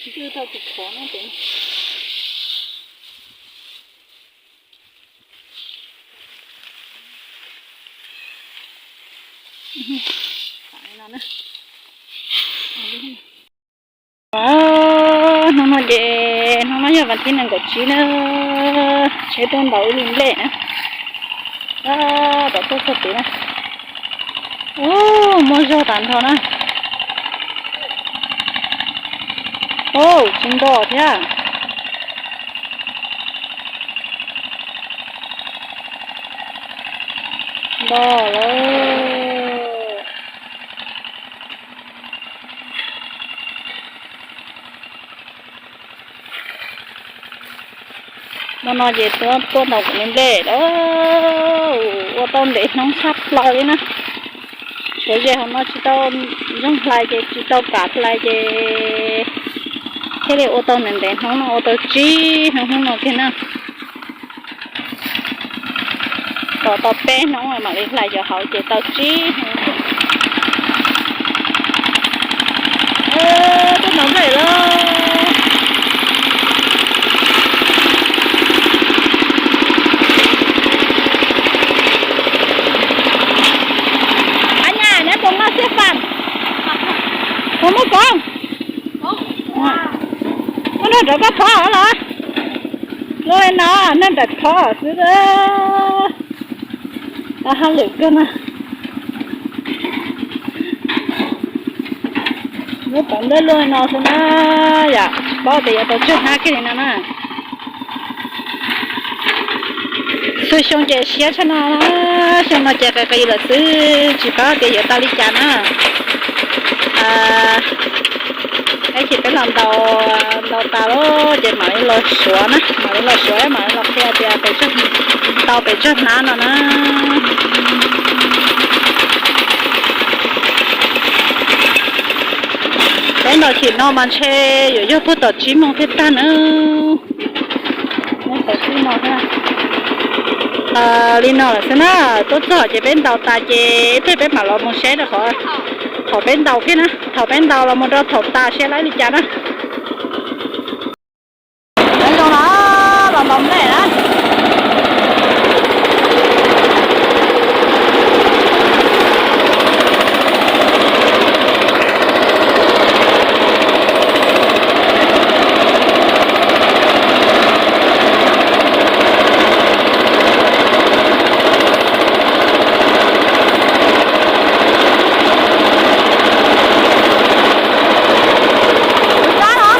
Twb tau tus qhov no ces no na. Hnub no ces hnub no yog vas thib nees nkaum tsib na, tsheb tuaj ntaus ib li nplej na. Tom tuaj txog tid na. Ub, muaj zog tas nrho na. Ub, tsis nto thiab. Nto lawm. Hmo no ces tuaj tuaj ntaus kuv li nplej lawm, ua tau ntev hnub tshaj plaws li na. Suav ze hauv no tsis tau zoo hlais ces tsis tau kav hlais ces thiaj li ua tau ntev ntev hnub no, ua tau tsib hnub hnub no kiag na. Tos tau peb hnub mam li hlais cov hauv ces tau tsib hnub. Tuaj ntaus nplej lawm. Ab nyab, neb puas muaj xiab fam? Puas muaj koob? Muab nrog rov koj thov los? Luaj li no, nrog nraim thov xwb. Haj lwm kawg na. Muab tom ntej luaj li no xwb na, yam tsis paub tias yuav tau tsawg hnab kiag li no na. Xyoo ces siab tshaj no, xyoo no ces qis qis lawm xwb, tsis paub tias yuav tau li cas na. Ib chim peb los ntaus, ntaus tas lawm ces mam li los suav na, mam li los suav mam li los qhia tias pem, tau pes tsawg hnab no na. Peb ntaus chim no mas ntshe yuav yog puag tom tsib moos thiaj tag na. Li no lawm xwb na, tuaj txog ces peb ntaus tas ces ib pliag peb mam los mus saib rau qhov thaum peb ntaus thiab na, thaum peb ntaus los mus rau thaum tas saib laib li cas na. Nyob zoo na, los ntaus nplej na. Tus kab no,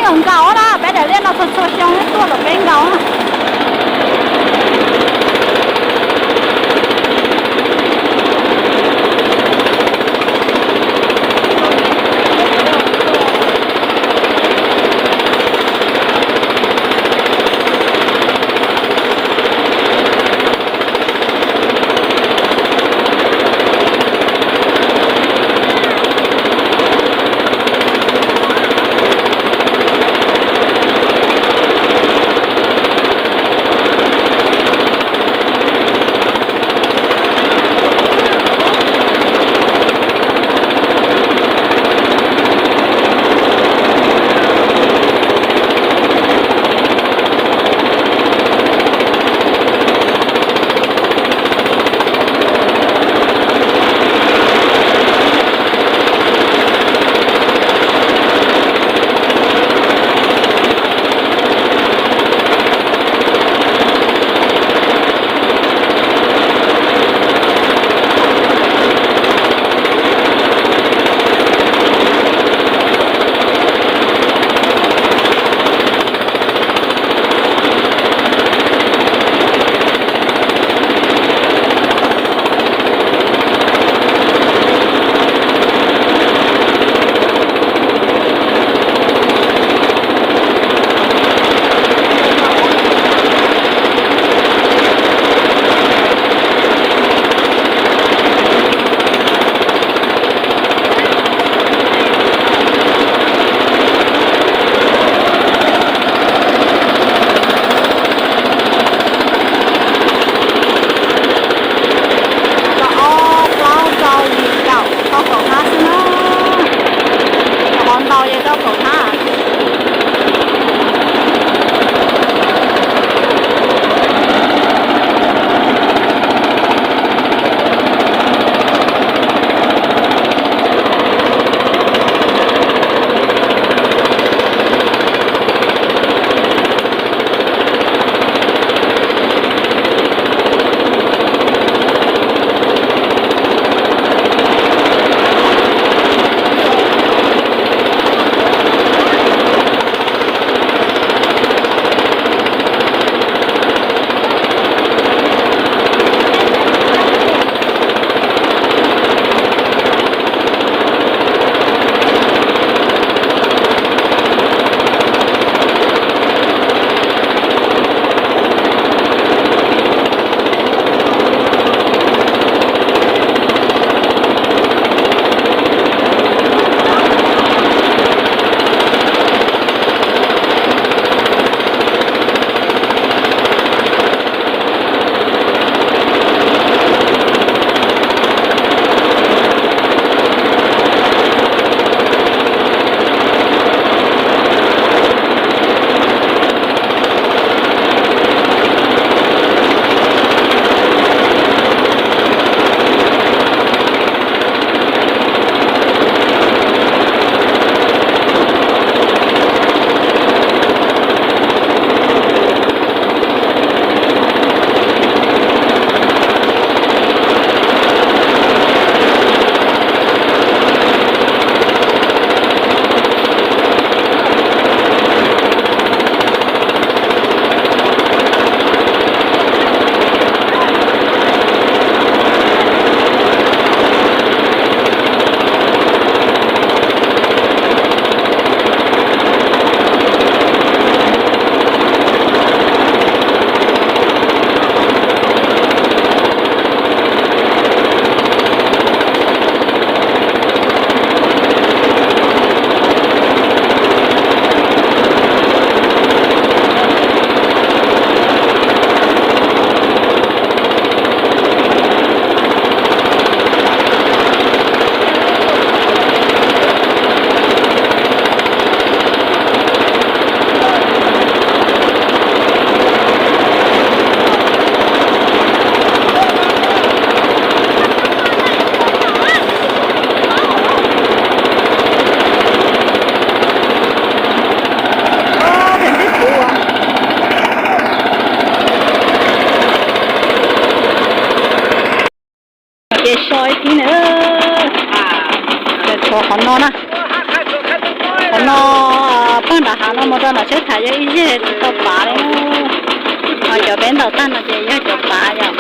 Los nkaus na, peb daim liaj no txhua txhua xyoo tuaj tom peb nkaus na. Mus rau nram tsheb tham yog ib zeg tsis tau pav li. Ho cov peb ntaus tag no ces yog cov pav yom.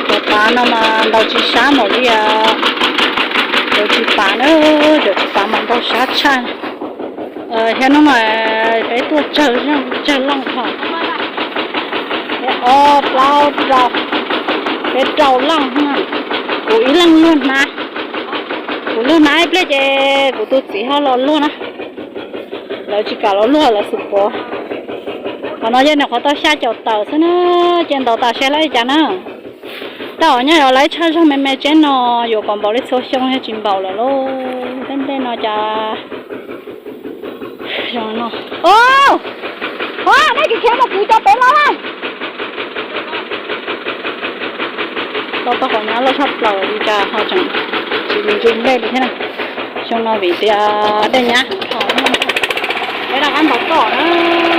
Cov pav no mas ntaus tsis sab npaum li cov tsis pav na, cov tsis pav mas ntaus sab tshaj. Thiab hnub no peb tuaj tsawg, tsawg leej ho, peb ob plaub rau, peb rau leej. Kuv ib leeg luag hnab, kuv luag hnab ib pliag ces kuv tus txiv ho los luag na. Lawv tsis kam los luag lawv xum pov. Qhov no yog nws qhov tau xya caum tawm xwb na, ces ntaus tas seb lawv li cas na. Tau nyob yog lawv ib tshaj zog me me tsheb no yuav kom npaum li txhua xyoo yog tsis npaum lawm lauj. Tej ntej no cas zoo no. Os, nej kis khiav mus kwv cov pem los na. Tau tau qhov nyab loj tshaj plaws li cas ho tseem tsis ntsws nplej li thiab na. Xyoo no vim tias dej nyab, peb rov qab ntaus tom na.